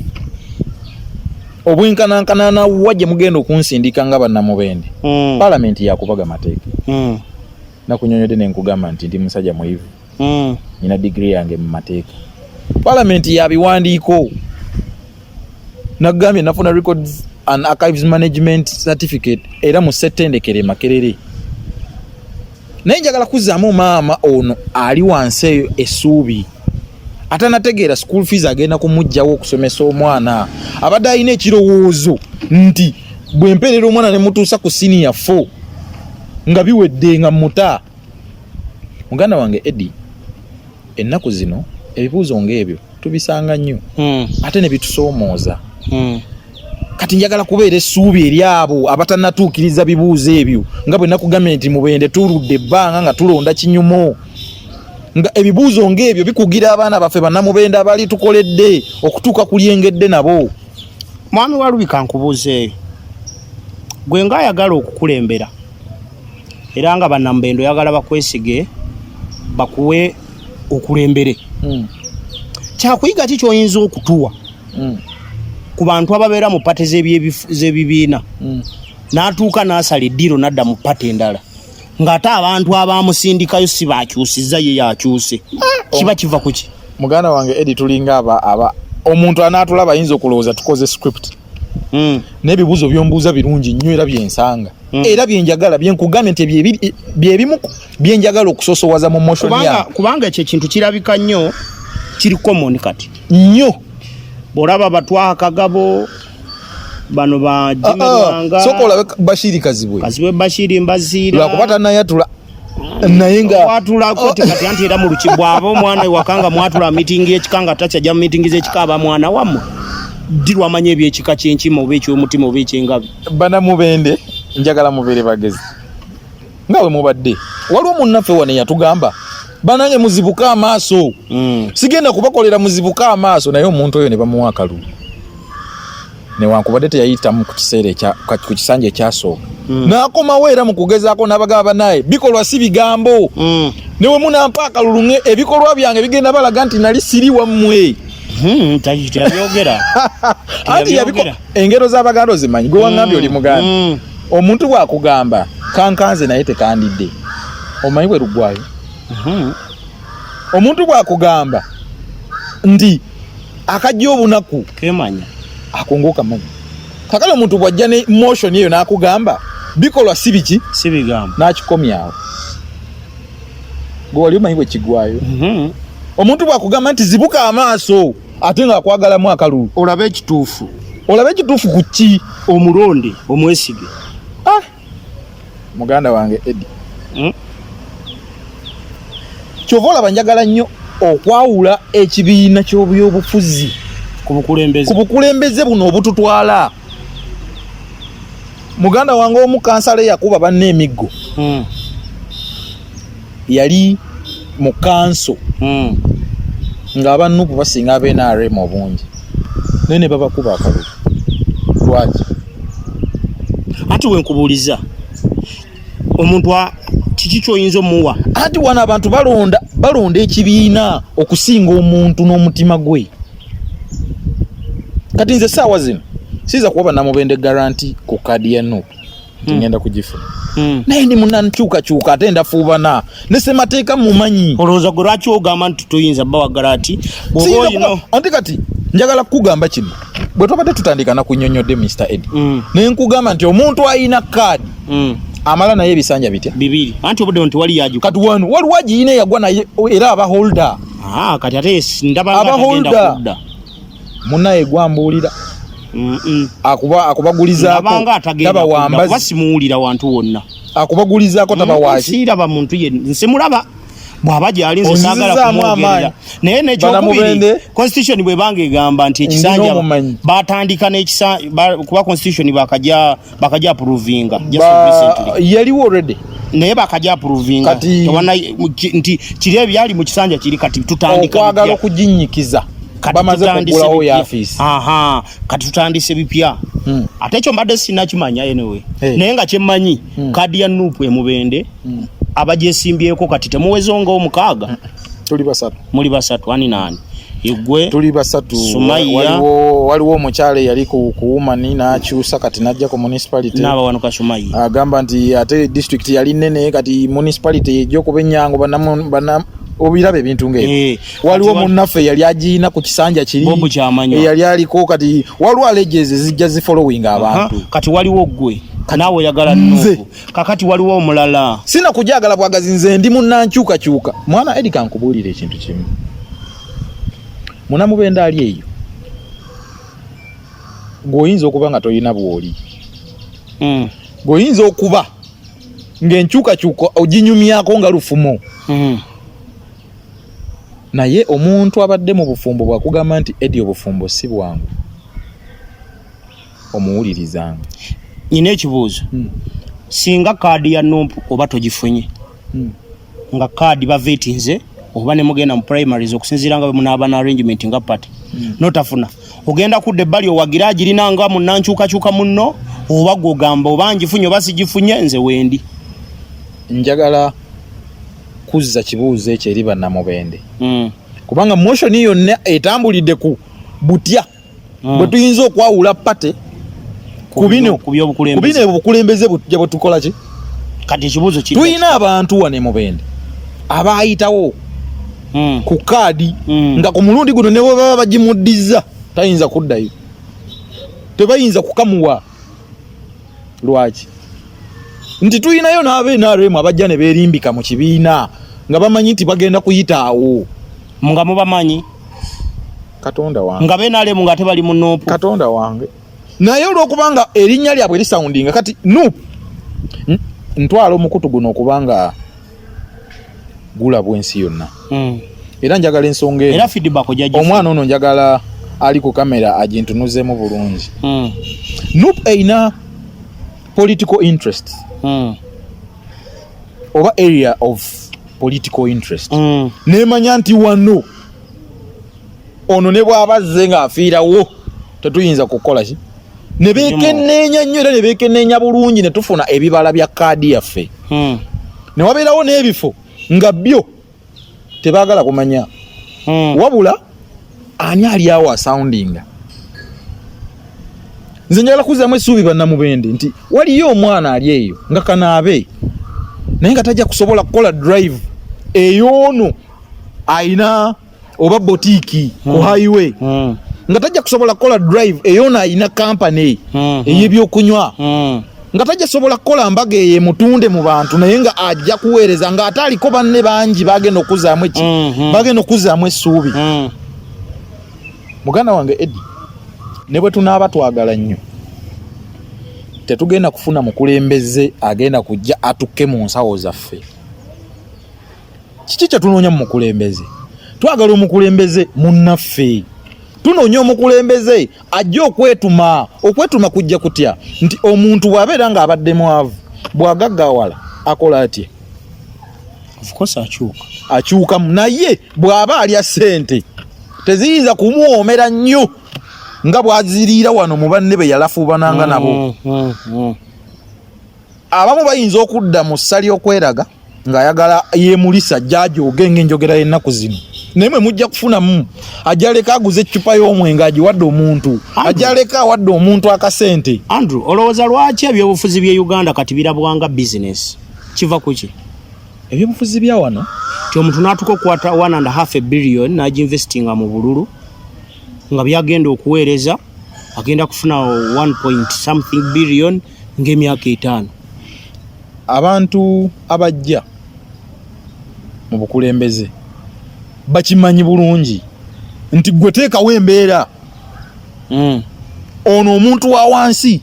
obwenkanankana nawa gye mugenda okunsindika nga bannamubende, palamenti yakubaga mateeka. Nakunyonyodde nenkugamba nti ndi musajja muyivu, nyina digiri yange mu mateeka. Palamenti ya biwandiiko. Nagambye nafuna records and archives management certificate era mu ssettendekero e Makerere. Naye njagala kuzzaamu maama ono ali wansi eyo essuubi, atanategeera school fees agenda kumugjawo okusomesa omwana, abadde alina ekirowoozo nti bwe mpeerera omwana ne mutuusa ku senior 4 nga biwedde nga muta. Muganda wange Eddie, ennaku zino ebibuuzo ng'ebyo tubisanga nnyo, ate ne bitusoomooza. Kati njagala kubeera essuubi eri abo abatannatuukiriza bibuuzo ebyo, nga bwe nakugambye nti Mubende tuludde ebbanga nga tulonda kinyumo, nga ebibuuzo ng'ebyo bikugira abaana baffe bannamubende abali tukoledde okutuuka ku lyengedde nabo. Mwami Walubika, nkubuuzeeyo, gwe ng'ayagala okukulembera era nga bannamubende oyagala bakwesige bakuwe okulembere, kyakuyiga ki ky'oyinza okutuwa ku bantu ababeera mu pate z'ebibiina, n'atuuka n'asala eddiiro n'adda mu pate endala, ng'ate abantu abamusindikayo si bakyusizza, ye yakyuse? Kiba kiva ku ki? Muganda wange Edi, tulinga aba omuntu anaatulaba ayinza okulowooza tukoze script. N'ebibuuzo byombuuza birungi nnyo era byensanga era byenjagala, byenkugambye nti byebimu byenjagala okusosowaza mu motion yange. Kubanga ekyo ekintu kirabika nnyo, kiri common kati nnyo. Bw'olaba batwaha Kagabo bano ba Jimmy Lwanga. Soka olabe Bashiri Kazibwe. Kazibwe Bashiri Mbaziira. Lwakuba tanayatula naye nga watulako ti kati anti era mu luki bw'aba omwana ewaka nga mwatula miitingi y'ekika nga takyajja mu miitingi z'ekika, aba mwana wammwe, ddi lwamanya ebyekika ky'enkima oba ekyomutima oba ekyengabi? Banamubende, njagala mubeere bagezi nga bwe mubadde. Waliwo munnaffe wano eyatugamba, "Banange, muzibuke amaaso. Sigenda kubakolera, muzibuke amaaso." Naye omuntu oyo ne bamuwa akalulu, newankubadde teyayitamu ku kiseera ku kisanja ekyasooka, n'akomawo era mu kugezaako n'abagamba, "Banaye, bikolwa si bigambo. Ne we munampa akalulu, nge ebikolwa byange bigenda balaga nti nali siri wammwe." Teyabyogera. Anti engero z'Abaganda ozimanyi, gwe waŋŋambye oli Muganda. Omuntu bw'akugamba kankanze naye tekandidde, omanyi bwe luggwayo. Omuntu bw'akugamba nti akajja obunaku kemanya, ako ng'okamanyi. Kakale omuntu bw'ajja ne motion eyo n'akugamba bikolwa si biki, si bigambo, n'akikomyawo, gwe wali omanyi bwe kigwayo. Omuntu bw'akugamba nti zibuka amaaso ate ng'akwagalamu akalulu, olabe ekituufu. Olabe ekituufu ku ki? Omulonde omwesige. Ah, muganda wange Edi, kyova olaba njagala nnyo okwawula ekibiina ky'obyobufuzi ku bukulembeze, ku bukulembeze buno obututwala. Muganda wange, omu kansala eyakuba banna emiggo yali mu kanso ng'aba NUP basinga aba NRM obungi, naye ne babakuba akalulu. Lwaki? Ati wenkubuuliza, omuntu kiki kyoyinza omuwa? Anti wano abantu balonda ekibiina okusinga omuntu n'omutima gwe. Kati nze saawa zino siyinza kuwa bannamubende guarantee ku kaadi ya NUP nti ngenda kugifuna, naye ndi munankyukakyuka ate ndafuubana ne semateeka mumanyi. Olowooza gwe lwaki ogamba nti toyinza bawa guarantee bw'oba Siyinza olina anti kati njagala kukugamba kino, bwe twabadde tutandika nakunyonyodde, Mr Edi, ne nkugamba nti omuntu ayina kaadi amala naye ebisanja bitya? 2, anti obudde nti wali yagiku. Kati wano waliwo agiyina eyagwa naye era aba holder. Ah, kati ate ndaba nga Aba atagenda holder. kudda. Munaye gwambuulira akubagulizaako Ndabanga atagenda taba kudda, kuba wambazi. simuwulira wantu wonna. Akubagulizaako taba waki. Siraba muntu ye, nsimulaba. Bw'aba gyali nze saagala Onzizaamu kumwogerera. amaanyi. Naye nekyokubiri, Banamubende. constitution bwebanga egamba nti ekisanja Ndina omumanyi. batandika n'ekisa kuba constitution bakaja approvinga just recently. Yaliwo already. Naye bakaja approvinga. Nti kiri ebyali mu kisanja kiri, kati tutandika okwagala bipya. Okuginyikiza Kati bamaze tutandise kugulawo bipya. yafiisi. Aha, kati tutandise bipya. Ate ekyo mbadde sinakimanya anyway. Hey. Naye nga kyemmanyi, kaadi ya NUP emubende abagyesimbyeko kati temuweze nga 6? Tuli basatu. Muli basatu, ani naani? Igwe? Tuli basatu. Sumaiya. Waliwo omukyala eyali ku woman n'akyusa kati n'ajja ku municipality. N'abawanuka Sumaiya. Agamba nti ate district yali nene, kati municipality ejja okuba ennyangu. Bana obiraba ebintu ng'ebyo. Waliwo Kati munnaffe yali agiina ku kisanja kiri Bob Kyamanywa. Eyali aliko, kati waliwo alleges ezijja zifollowing abantu. Aha, kati waliwo gwe, naawe oyagala Nze. NUP. Kakati waliwo omulala. Sina kujagala bwagazi, nze ndi munnankyukakyuka. Mwana Edi, kankubuulira ekintu kimu. Munamubende ali eyo, gweoyinza okuba nga toyina bwoli, gweoyinza okuba ng'enkyukakyuka oginyumyako nga lufumo, naye omuntu abadde mu bufumbo bwakugamba nti, "Edi, obufumbo si bwangu," omuwulirizanga. Nyina ekibuuzo. Singa kaadi ya NUP oba togifunye, nga kaadi bavetinze oba ne mugenda mu primaries okusinziira nga bwe munaaba na arrangement nga party, notafuna, ogenda kudda ebbali owagira agirina nga munnankyukakyuka munno, oba gwogamba oba ngifunye oba sigifunye, nze wendi? Njagala kuzza kibuuzo ekyo eri bannamubende, kubanga motion yonna etambulidde ku butya bwe tuyinza okwawula party ku bino, ku byobukulembeze. Ku bino obukulembeze bujja bwe tukola ki. Kati ekibuuzo kiri, Tulina abantu wano e Mubende abayitawo ku kaadi, nga ku mulundi guno ne bwe baba bagimuddiza tayinza kuddayo. Tebayinza kukamuwa. Lwaki? Nti tulinayo n'aba NRM abajja ne beerimbika mu kibiina nga bamanyi nti bagenda kuyita awo. Nga mubamanyi. Katonda wange. Nga BNRM nga tebali mu NUP. Katonda wange. Naye olw'okubanga erinnya lyabwe lisoundinga kati NUP ntwala omukutu guno okubanga gulabwa ensi yonna. Era njagala ensonga eno. Era feedback ojja Omwana ono njagala ali ku kamera agintunuzeemu bulungi. NUP erina political interest. Oba area of political interest. Nemanya nti wano ono ne bw'aba azze ng'afiirawo tetuyinza kukola ki? Ne beekenneenya nnyo era ne beekenneenya bulungi ne tufuna ebibala bya kaadi yaffe. Ne wabeerawo n'ebifo nga byo tebaagala kumanya. Wabula ani ali awo asoundinga? Nze njagala kuzzaamu essuubi bannamubende nti waliyo omwana ali eyo nga kanaabe naye nga tajja kusobola kukola drive ey'ono ayina oba botiiki ku highway, nga tajja kusobola kukola drive ey'ono ayina company ey'ebyokunywa, nga tajja kusobola kukola mbaga eyo emutunde mu bantu, naye nga ajja kuweereza ng'ate aliko banne bangi bagenda okuzzaamu eki, bagenda okuzzaamu essuubi. Muganda wange Eddie, ne bwe tunaaba twagala nnyo tetugenda kufuna mukulembeze agenda kujja atukke mu nsawo zaffe. Kiki kye tunoonya mu mukulembeze? Twagala omukulembeze munnaffe. Tunoonya omukulembeze ajja okwetuma. Okwetuma kujja kutya? Nti omuntu bw'abeera ng'abadde mwavu, bw'agaggawala akola atya? Of course akyuka. Akyukamu, naye bw'aba alya ssente teziyinza kumuwoomera nnyo nga bw'aziriira wano mu banne be yalafuubananga nabo. Abamu bayinza okudda mu ssa ly'okweraga ng'ayagala yeemulisa jjaaji oge ng'enjogera y'ennaku zino, naye mwe mujja kufunamu ajja leka aguze eccupa y'omwenge agiwadde omuntu, ajja leka awadde omuntu akasente. Andrew, olowooza lwaki ebyobufuzi by'e Uganda kati birabwanga bizinesi? Kiva ku ki? Ebyobufuzi bya wano Ti omuntu n'atuuka okukwata 1.5 billion n'aginvestinga mu bululu nga byagenda okuweereza agenda kufuna 1 point something billion ng'emyaka 5. Abantu abajja mu bukulembeze bakimanyi bulungi nti gwe teekawo embeera. Ono omuntu wa wansi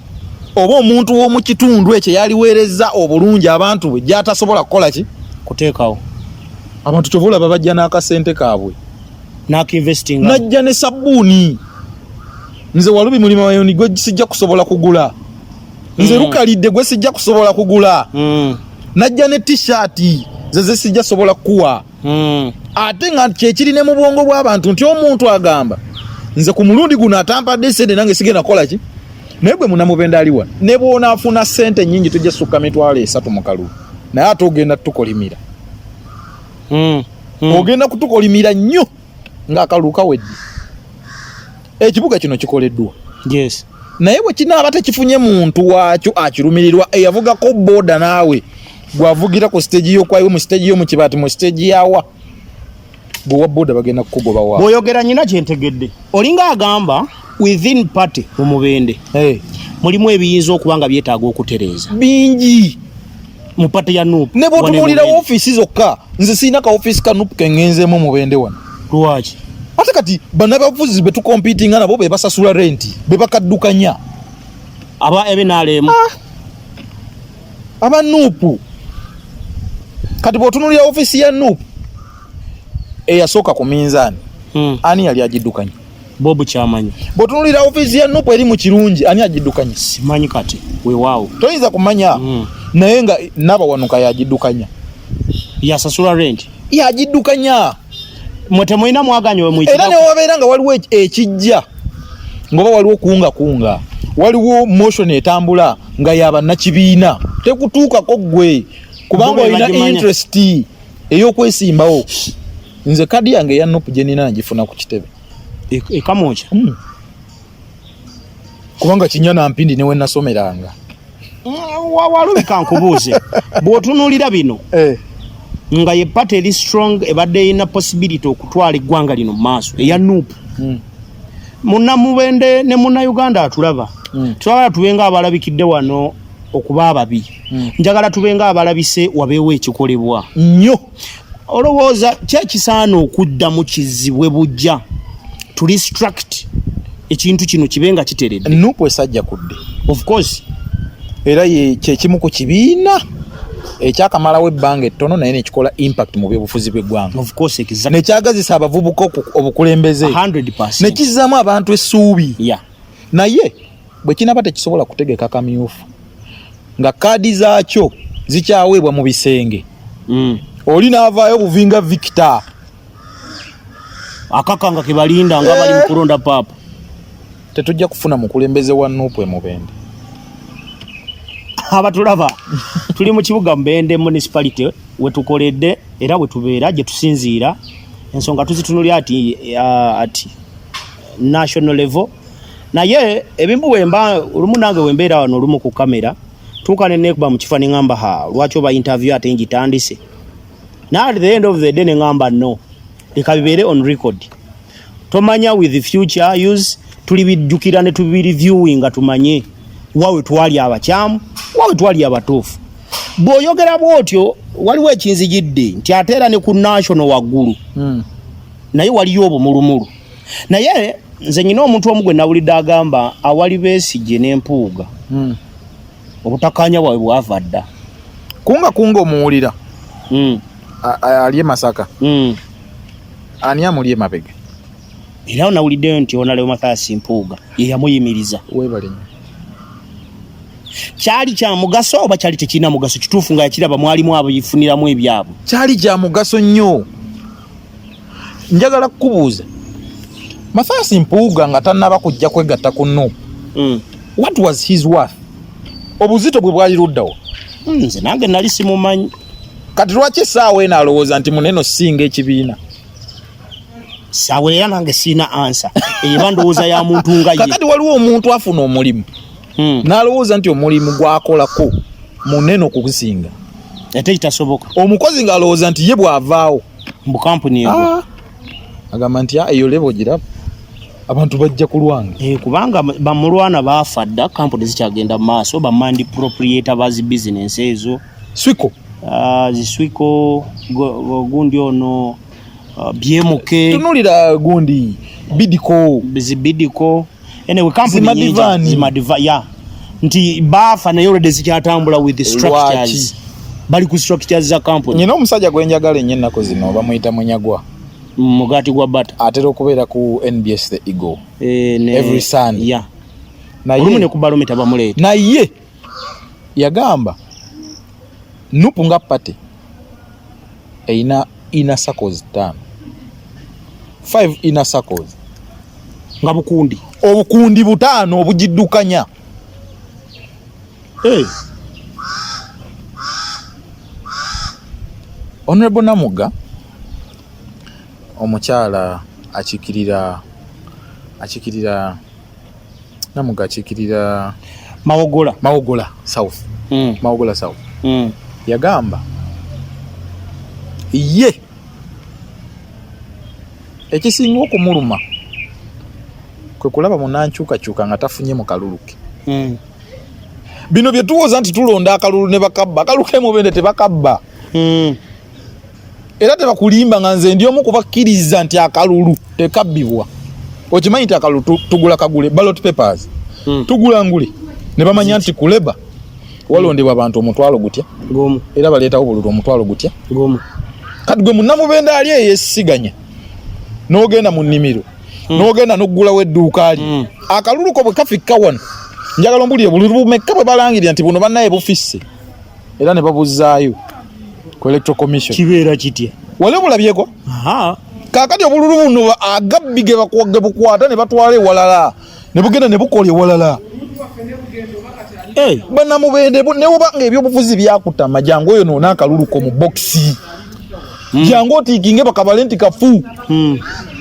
oba omuntu w'omu kitundu ekyo yaliweerezza obulungi abantu bwe gy'atasobola kukola ki? Kuteekawo. Abantu kyova olaba bajja n'akasente kaabwe n'akinvestinga, najja ne sabbuuni. Nze walubi mulima wayoni gwe sijja kusobola kugula nze, lukalidde gwe sijja kusobola kugula. Najja ne t-shirt ze ze sijja sobola kukuwa. Ate nga kyekiri ne mu bwongo bw'abantu nti omuntu agamba nze ku mulundi guno atampadde sente nange sigenda kukola ki. Naye gwe munamubende ali wano ne bw'onaafuna sente nnyingi tujja sukka 300,000 mu kalulu, naye ate ogenda tukolimira. Ogenda kutukolimira nnyo ng'akalulu kawedde. Ekibuga kino kikoleddwa. Naye bwe kinaaba tekifunye muntu waakyo akirumirirwa eyavugako booda, naawe gwavugira ku siteegi y'okwayiwe, mu siteegi y'omu kibaati, mu siteegi yawa bwewa booda, bagenda kukugoba wa. Bw'oyogera nyina kyentegedde, olinga agamba within party mu Mubende mulimu ebiyinza okuba nga byetaaga okutereeza. Bingi. Mu party ya NUP. Ne bw'otunuulira ofiisi zokka, nze sirina ka ofiisi ka NUP keŋŋenzeemu Mubende wano. Lwaki? Ate kati bannabyabufuzi be tukompitinga nabo be basasula renti, be bakaddukanya. Aba NRM? Ah. Aba NUP. Kati bw'otunuulira ofiisi ya NUP eyasooka ku minzaani, ani yali agiddukanya? Bob Kyamanyi. Bw'otunuulira ofiisi ya NUP eri mu Kirungi, ani agiddukanya? Simanyi kati weewaawo. Toyinza kumanya. Naye nga Nabawanuka yagiddukanya. Yasasula rent. Yagiddukanya. Mwe temulina mwaganya we Era ne wabeera nga waliwo ekijja ng'oba waliwo okungakunga, waliwo motion etambula nga yabannakibiina, tekutuukako ggwe kubanga olina interest ey'okwesimbawo. Nze kadi yange eya NUP gye nina ngifuna ku kitebe. Ekamwokya. Kubanga kinya na mpindi newe nasomeranga. Walubika nkubuuze, bw'otunuulira bino nga ye party eri strong ebadde erina possibility okutwala eggwanga lino mu maaso eya NUP, munnamubende ne munnayuganda atulaba. Twagala tube nga abalabikidde wano okuba ababi. Njagala tube nga abalabise wabeewo ekikolebwa. Nnyo. Olowooza ki ekisaana okuddamu kizibwe bujja to restruct ekintu kino kibe nga kiteredde? NUP esajja kudde. Of course. Era ye kyekimu ku kibiina ekyakamalawo ebbanga ettono naye nekikola impact mu byobufuzi bw'eggwanga. Of course, exactly. Nekyagazisa abavubuka obukulembeze. 100%. Nekizzaamu abantu essuubi. Naye bwe kinaba tekisobola kutegeka kamyufu nga kaadi zaakyo zikyaweebwa mu bisenge. Oli n'avaayo buvinga Victor. Akaka nga kebalinda nga bali mu kulonda paapa. Tetujja kufuna mukulembeze wa NUP e Mubende. Abatulaba tuli mu kibuga Mubende municipality wetukoledde era wetubeera gye tusinziira. Ensonga tuzitunulira ati national level. Naye ebimbu wemba olumu nange wembeera wano olumu ku kamera tuuka ne neekuba mu kifo ne ŋŋamba ha lwaki oba interview ate ngitandise. Now at the end of the day ne ŋŋamba no, leka bibeere on record. Tomanya with the future use tulibijjukira ne tubireviewing nga tumanye wawe twali abakyamu wawe twali abatuufu. Bw'oyogera bw'otyo waliwo ekinzijidde nti ate era ne ku national waggulu. Naye waliyo obumulumulu. Naye nze nyina omuntu omu gwe nawulidde agamba awali Besigye n'Empuuga. Obutakkaanya bwabwe bwava dda. Kunga kunga omuwulira. Ali e Masaka. Ani amuli emabega? Era nawuliddeyo nti Honorable Mathias Mpuuga ye yamuyimiriza. Weebale nnyo. Kyali kya mugaso oba kyali tekirina mugaso? Kituufu nga yakiraba mwalimu abifuniramu ebyabwe. Kyali kya mugaso nnyo. Njagala kukubuuza, Mathias Mpuuga nga tannaba kujja kwegatta ku NUP, what was his worth? Obuzito bwe bwali luddawo? Nze nange nali simumanyi. Kati lwaki essaawa eno alowooza nti munene osinga ekibiina? Saawa era nange sirina ansa. Eyo ndowooza ya muntu nga ye. Kakati waliwo omuntu afuna omulimu. N'alowooza nti omulimu gw'akolako munene okugusinga. Ate kitasoboka. Omukozi ng'alowooza nti ye bw'avaawo. Mu kampuni eyo. Agamba nti, eyo level giraba. Abantu bajja kulwanga. Kubanga bamulwana baafa dda, kampuni zikyagenda mu maaso, ba mandi proprietor ba zi business ezo. Swiko. Zi Swiko, gundi ono, Byemuke. Tunulira gundi, Bidco. Zi Bidco. Anyway, kampuni Zimadivani. nyingi, Zimadiva, yeah. Nti baafa naye already zikyatambula with the structures. Lwaki? Bali ku structures za company. Nyina omusajja gwe njagala ennyo ennaku zino bamuyita Munyagwa. Mugaati gwa butter. Atera okubeera ku NBS The Eagle. Ne Every Sunday. Yeah. Naye Olumu ne ku barometer bamuleeta. Naye yagamba NUP nga party erina inner circles 5. 5 inner circles. Nga bukundi. Obukundi 5 obugiddukanya. Hey. Honorable Namuga omukyala akiikirira Namuga akiikirira Mawogola. Mawogola South. Mawogola South. Yagamba ye ekisinga okumuluma kwe kulaba munankyukakyuka nga tafunye mu kalulu ke. Bino bye tuwoza nti tulonda akalulu ne bakabba, akalulu ke Mubende tebakabba. Era tebakulimba nga nze ndi omu kubakkiriza nti akalulu tekabbibwa. Okimanyi nti akalulu tugula kagule ballot papers. Tugula ngule ne bamanya nti ku Labour walondebwa abantu omutwalo gutya. Gumu. Era baleetawo bululu omutwalo gutya. Gumu. Kati gwe munnamubende ali eyeesiganya n'ogenda mu nnimiro, n'ogenda n'oggulawo edduuka lye. Akalulu ko bwe kafikka wano, njagala ombulire bululu bumeka bwe balangirira nti buno bannaye bufisse era ne babuzzaayo ku Electoral Commission. Kibeera kitya? Wali obulabyeko? Kaakati obululu buno agabbi ge bukwata ne batwala ewalala, ne bugenda ne bukola ewalala. Hey. Bannamubende ne bwoba ng'ebyobufuzi byakutama, jangu oyo noona akalulu ko mu bokisi. Jangu otiikinge bakabale nti kafu.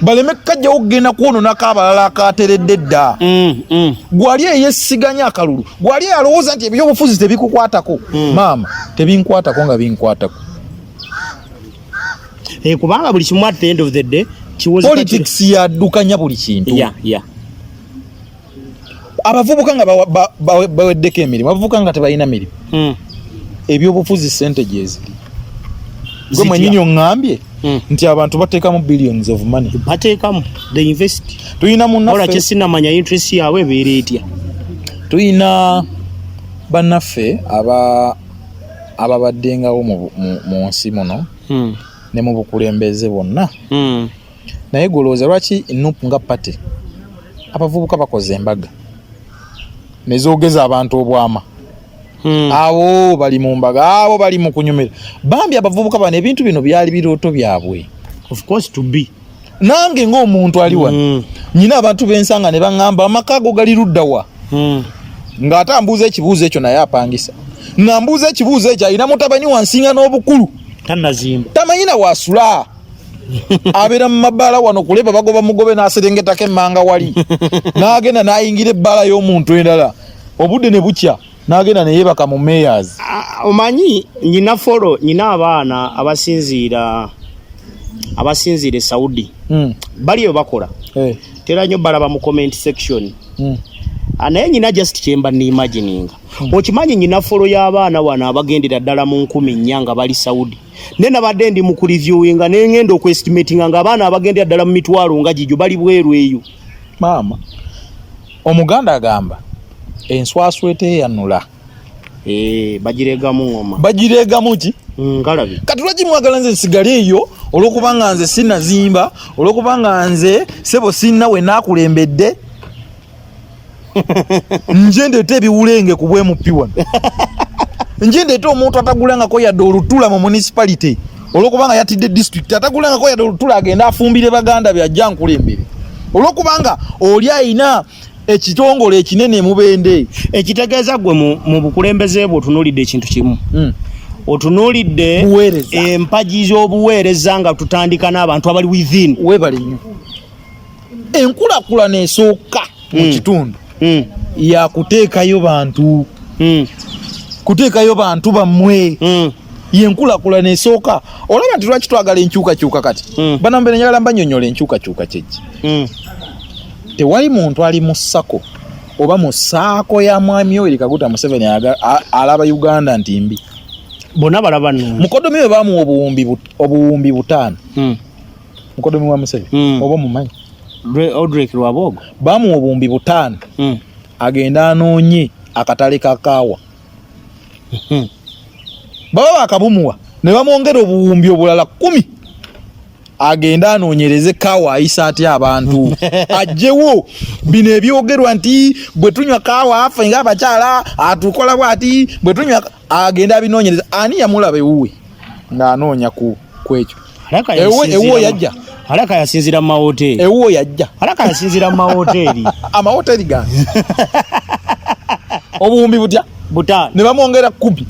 Baleme kukajjawo okugenda kwonoonako abalala akateredde dda. Gwali eyeesiganya akalulu, gwali alowooza nti ebyobufuzi tebikukwatako. Maama, tebinkwatako nga binkwatako. Kubanga buli kimu at the end of the day kiwoza Politics yaddukanya buli kintu. Yeah, yeah. Abavubuka nga baweddeko emirimu, abavubuka nga tebalina mirimu. Ebyobufuzi sente gyeziri. Gwe Zitya? mwenyini oŋŋambye nti abantu bateekamu billions of money. Bateekamu, they invest. Tulina Ola munnaffe kyesinamanya interest yaabwe ebeera etya. Tulina bannaffe ababaddengawo mu nsi muno ne mu bukulembeze bwonna. Naye golowooza lwaki NUP nga party, abavubuka bakoze embaga nezoogeza abantu obwama? Abo bali mu mbaga, abo bali mu kunyumira. Bambi abavubuka bano, ebintu bino byali birooto byabwe. Of course to be. Nange ng'omuntu ali wano, nyina abantu bensanga ne baŋŋamba, "Amaka ago gali luddawa?" Ng'ate ambuuza ekibuuzo ekyo naye apangisa, nga mbuuza ekibuuzo ekyo alina mutabani wansinga n'obukulu. Tanazimba. Tamanyi na wasula, abeera mu mabaala wano kuleba bagoba mugobe n'aserengetako emmanga wali, n'agenda n'ayingira ebbaala y'omuntu endala, obudde ne bukya n'agenda neyeebaka mu mayors. Ah, omanyi nyina folo, nyina abaana abasinziira e Saudi. Baliyo bakola. Tera nnyo balaba mu comment section. Ah, naye nyina just kyemba niimagininga, okimanyi nyina follow y'abaana wano abagendera ddala mu 4000 nga bali Saudi, naye nabadde ndi mu kureviewinga nengenda okuestimatinga nga abaana abagendera ddala mu mitwalo nga gigyo bali bweru eyo. Maama, Omuganda agamba enswaswa eteeyanula Eh, bagiregamu ngoma. Bagireegamu ki? Ngalabi. Kati lwaki mwagala nze nsigale eyo olwokubanga nze sinazimba, olwokubanga nze sebo sinna we naakulembedde, nje ndeeta ebiwulenge ku bwemupi wano, nje ndeeta omuntu atagulangako yadde olutula mu municipality, olwokubanga yatidde district, atagulangako yadde olutula, agende afumbire baganda byajja nkulembere, olwokubanga oli ayina ekitongole ekinene Mubende? Ekitegeeza gwe mu bukulembeze bwe otunuulidde ekintu kimu. Otunuulidde Buweereza. Empagi z'obuweereza nga tutandika n'abantu abali within. Weebale nnyo. Enkulaakulana esooka mu kitundu yakuteekayo bantu, kuteekayo bantu bammwe. Yenkulaakulana esooka. Olaba nti lwaki twagala enkyukakyuka kati? Banambere, njagala mbanyonyola enkyukakyuka kyeki. Tewali muntu ali mu SACCO oba mu SACCO ya Mwami Yoweri Kaguta Museveni alaba Uganda nti mbi. Bonna balaba nnungi. Mukodomi we bamuwa obuwumbi 5. Mukodomi wa Museveni, oba omumanyi? Odrek Rwabwogo. Bamuwa obuwumbi 5 agende anoonye akatale ka kaawa. Baba bakabumuwa ne bamwongera obuwumbi obulala 10 agende anoonyereze kaawa ayisa atya abantu, ajjewo bino ebyogerwa nti bwe tunywa kaawa afe ng'abakyala atukola bwati bwe tunywa. Agende abinoonyereza. Ani yamulaba ewuwe ng'anoonya ku ekyo? Alaka Ewuwe yajja. Alaka yasinzira mu mawoteeri. Ewuwe yajja. Alaka yasinzira mu mawoteeri. Amawoteeri gange, obuwumbi butya? 5. Ne bamwongera 10.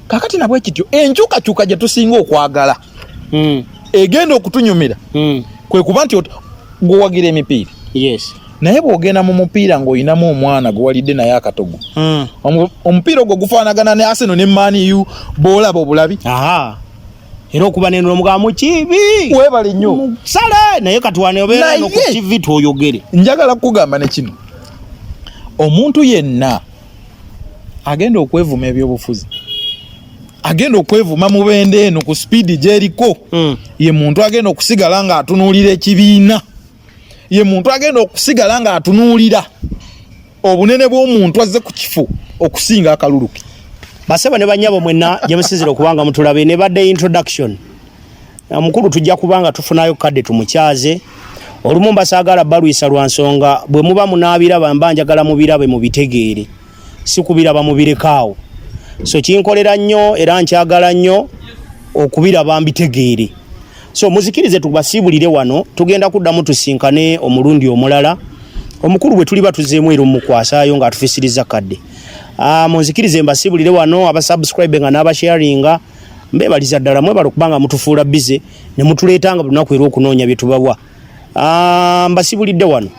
Kakati nabwe kityo enkyukakyuka gye tusinga okwagala egenda okutunyumira kwe kuba nti gwewagira emipiira. Yes. Naye bw'ogenda mu mupiira ng'olinamu omwana gwe walidde naye akatogo, omupiira ogwo gufaanagana ne Arsenal ne Man U, bw'olaba obulabi. Aha, era okuba neno omugamba mukibi. Weebale nnyo. Sale naye katwane obeera no ku TV twoyogere. Njagala kukugamba ne kino, omuntu yenna agenda okwevuma ebyobufuzi, agenda okwevuma Mubende eno ku sipiidi gyeriko, ye muntu agenda okusigala ng'atunuulira ekibiina, ye muntu agenda okusigala ng'atunuulira obunene bw'omuntu azze ku kifo okusinga akalulu ke. Basebo ne banyabo mwenna gye musinzira okubanga mutulabe, ne badde introduction. Omukulu tujja kubanga tufunayo kadde tumukyaze olumu. Mbasaagala balwisa lwa nsonga bwe muba munaabiraba, mba njagala mubirabe mubitegeere, si kubiraba mubirekaawo. So kinkolera nnyo era nkyagala nnyo okubiraba mbitegeere. So muzikirize tubasiibulire wano, tugenda kuddamu tusinkane omulundi omulala omukulu bwe tuliba tuzeemu era omukwasaayo ng'atufisiriza kadde. Ah, munzikirize mbasiibulire wano. Abasubscribe nga n'abasharinga, mbebaliza ddala, mwebale okubanga mutufuula busy ne mutuleetanga buli lunaku era okunoonya bye tubawa. Ah, mbasibulidde wano.